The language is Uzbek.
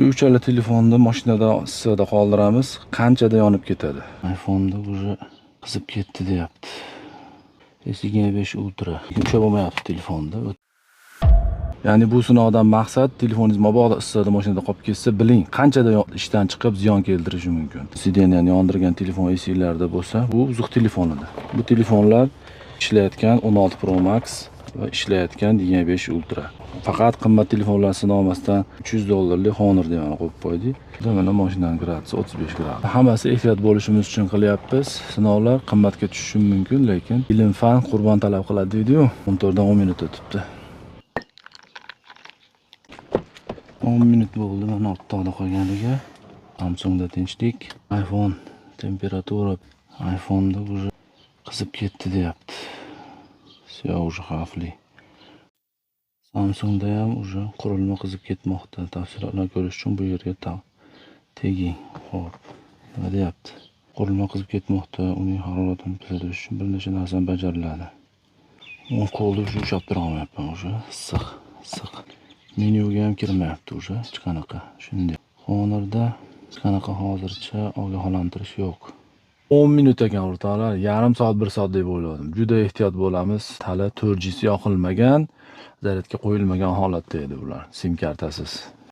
Shu uchala telefonni mashinada issiqda qoldiramiz, qanchada yonib ketadi? iPhone'da уже qizib ketdi deyapti. S25 Ultra. Ushlab bo'lmayapti telefonda. Ya'ni bu sinovdan maqsad, telefoningiz mabodo issiqda mashinada qolib ketsa, biling, qanchada ishdan chiqib ziyon keltirishi mumkin. Сиденья ni yondirgan telefon esinglarda bo'lsa, bu uzuq telefon edi. Bu telefonlar ishlayotgan 16 Pro Max va ishlayotgan 25 Ultra. Faqat qimmat telefonlar sinolmasdan 300 dollarlik Honor deganni qo'yib qo'ydik. Mana mashinaning gradusi 35 gradus. Hammasi ehtiyot bo'lishimiz uchun qilyapmiz. Sinovlar qimmatga tushishi mumkin, lekin ilm fan qurbon talab qiladi deydi-yu. 14 dan 10 minut o'tibdi. 10 minut bo'ldi mana o'rtoqda qolganiga. Samsungda tinchlik. iPhone temperatura iPhone'da уже qizib ketdi deyapti. Всё, уже xavfli. Samsungda ham уже qurilma qizib ketmoqda. Tafsilotlarni ko'rish uchun bu yerga teging. Xo'p, nima deyapti? Qurilma qizib ketmoqda. Uning haroratini pasaytirish uchun bir necha narsani bajariladi. O'ng qo'lda уже ushlab tura olmayapman уже. Issiq, issiq. Menyuga ham kirmayapti уже hech qanaqa. Shunday. Honorda hech qanaqa hozircha ogohlantirish yo'q. 10 minut ekan, o'rtoqlar. Yarim soat, 1 soat deb o'yladim. Juda ehtiyot bo'lamiz. Hali 4G'si yoqilmagan, zaryadga qo'yilmagan holatda edi bular, sim kartasiz.